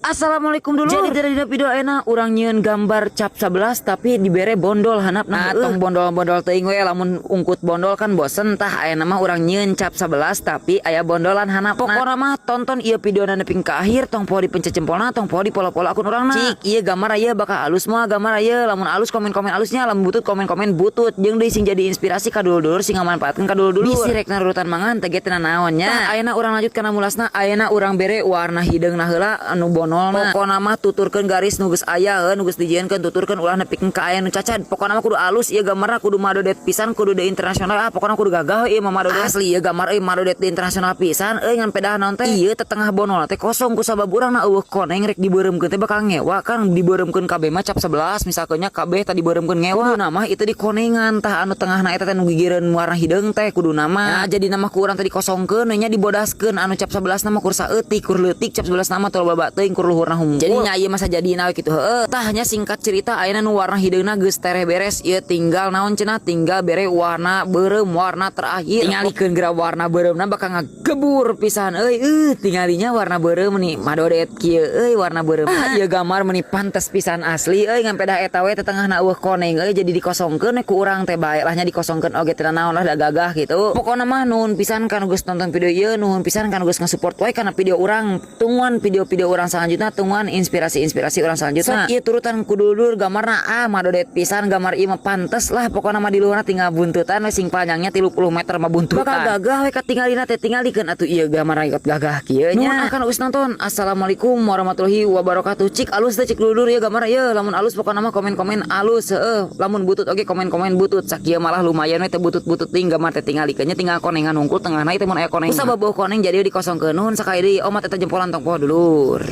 Assalamualaikum, dulur. Jadi dari dina video ayeuna urang nyieun gambar cap 11, tapi dibere bondol handap. Nah, tong bondol-bondol teuing we. Lamun ungkut bondol kan bosen. Tah, ayeuna mah urang nyieun cap 11, tapi aya bondolan handap. Pokona mah tonton ieu video nepi ka akhir, tong poho dipencet jempolna, tong poho di follow-follow akun urangna. Cik, ieu gambar ieu bakal alus moal gambar ieu? Lamun alus, komen-komen alusnya, lamun butut, komen-komen butut. Jeung deui sing jadi inspirasi ka dulur-dulur, sing ngamanfaatkeun ka dulur-dulur. Bisi rek narurutan mangan teh ge teu naon nya. Tah, ayeuna urang lanjut kana mulasna. Ayeuna urang bere warna hideungna heula anu bondolna. Pokona mah tuturkeun garis nu geus aya heuh, nu geus dijieunkeun, tuturkeun, ulah nepikeun ka aya nu cacad. Pokona mah kudu alus ieu gambarna, kudu madodet pisan, kudu de internasional. Ah, pokona kudu gagah ieu mah, madodet. Asli ieu gambar euy madodet de internasional pisan euy. Ngan pedah naon teh, ieu teh tengah bondol teh kosong ku sabab urang na euweuh koneng. Rek dibeureumkeun teh bakal ngewa kan. Dibeureumkeun kabeh mah cap 11 misalkan nya, kabeh tadi dibeureumkeun ngewa. Kudu nama itu di konengan. Tah, anu tengahna eta teh nu gigireun warna hideung teh kudu nama. Nah, jadi nama ku urang tadi kosongkeun nya, dibodaskeun anu cap 11 nama kur saeutik, kur leutik cap 11 nama, teu loba teuing, kur luhurna hungkul. Jadi nya ieu masa jadi we kitu heueuh. Tah nya, singkat cerita, ayeuna nu warna hideungna geus tereh beres. Ieu tinggal naon cenah? Tinggal bere warna beureum, warna terakhir. Tingalikeun geura warna beureumna, bakal ngagebur pisan euy. Tingalinya warna beureum nih madodet kieu euy warna beureum. Ah, ieu gambar meuni pantes pisan asli euy. Ngan pedah eta we tetengahna euweuh koneng euy, jadi dikosongkeun ku urang teh. Bae lah nya, dikosongkeun oge teu naon lah, da gagah gitu. Pokona mah nuhun pisan kan geus nonton video ieu, nuhun pisan kan geus ngasupport wae kana video urang. Tungguan video-video urang selanjutnya, tungguan inspirasi-inspirasi urang selanjutnya. Sok ieu turutan ku dulur gambarna. Ah, madodet pisan gambar ieu mah, pantes lah. Pokona mah di luhurna tinggal buntutan we, sing panjangnya 30 meter mah buntutan. Bakal gagah we katinggalina teh. Tingalikeun atuh ieu gambar ikut gagah kieu nya. Nuhun akan geus nonton. Assalamualaikum warahmatullahi wabarakatuh. Cik, alus teh cik dulur ieu gambar ieu? Lamun alus, pokona mah komen-komen alus heueuh. Lamun butut oge komen-komen butut. Sakieu malah lumayan we, teu butut-butut ting gambar teh. Tingalikeun nya, tinggal konengan hungkul tengahna ieu teh mun aya koneng. Kusabab beuh koneng jadi dikosongkeun. Nuhun sakali deui. Omat eta jempolan, tong poho, dulur.